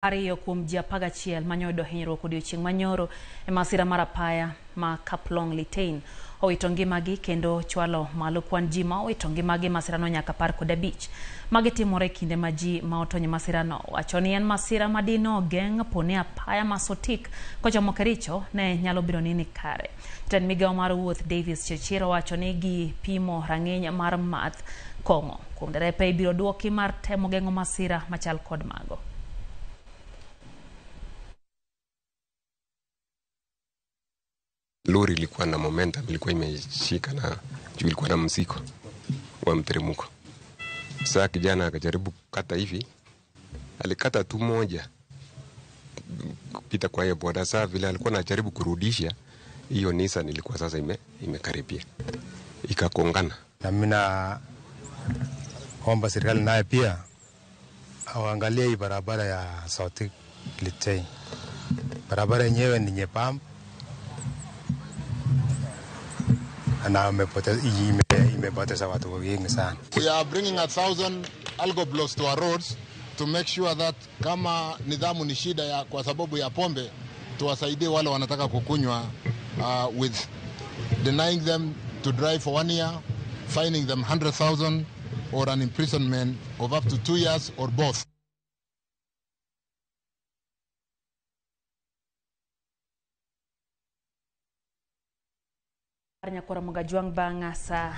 Ariyo kuom ji 11 manyoyudo hinyruok odiochieng' manyoro e masira mar apaya ma Kaplong Litein owito ngimagi kendo chwalo malo kwan ji ma owito ngimagi e masirano nyaka 15. Magi timore e kinde ma ji ma otony e masirano wacho ni en masira ma dine ogeng' poni apaya ma Sotik kochomo Kericho ne nyalo bedo ni nikare. Jatend migawo mar wuoth Davis Chirchir owacho ni gipimo rang'iny mar math kong'o kuom derepe ibiro duoki mar temo geng'o masira machal kod mago. Lori ilikuwa na momentum, ilikuwa imeshika na juu ilikuwa na mzigo wa mteremko. Sasa kijana akajaribu kukata hivi, alikata tu moja kupita kwa hiyo boda. Sasa vile alikuwa anajaribu kurudisha hiyo Nissan ilikuwa sasa imekaribia ikakongana. Na mimi naomba serikali naye pia awaangalie hii barabara ya Sotik Litein. Barabara yenyewe ni nyembamba na imepoteza watu wengi sana. We are bringing 1,000 algo blocks to our roads to make sure that kama nidhamu ni shida ya, kwa sababu ya pombe, tuwasaidie wale wanataka kukunywa with denying them to drive for 1 year, fining them 100,000 or an imprisonment of up to 2 years or both. Nyakwar Mogajwang' bang' saa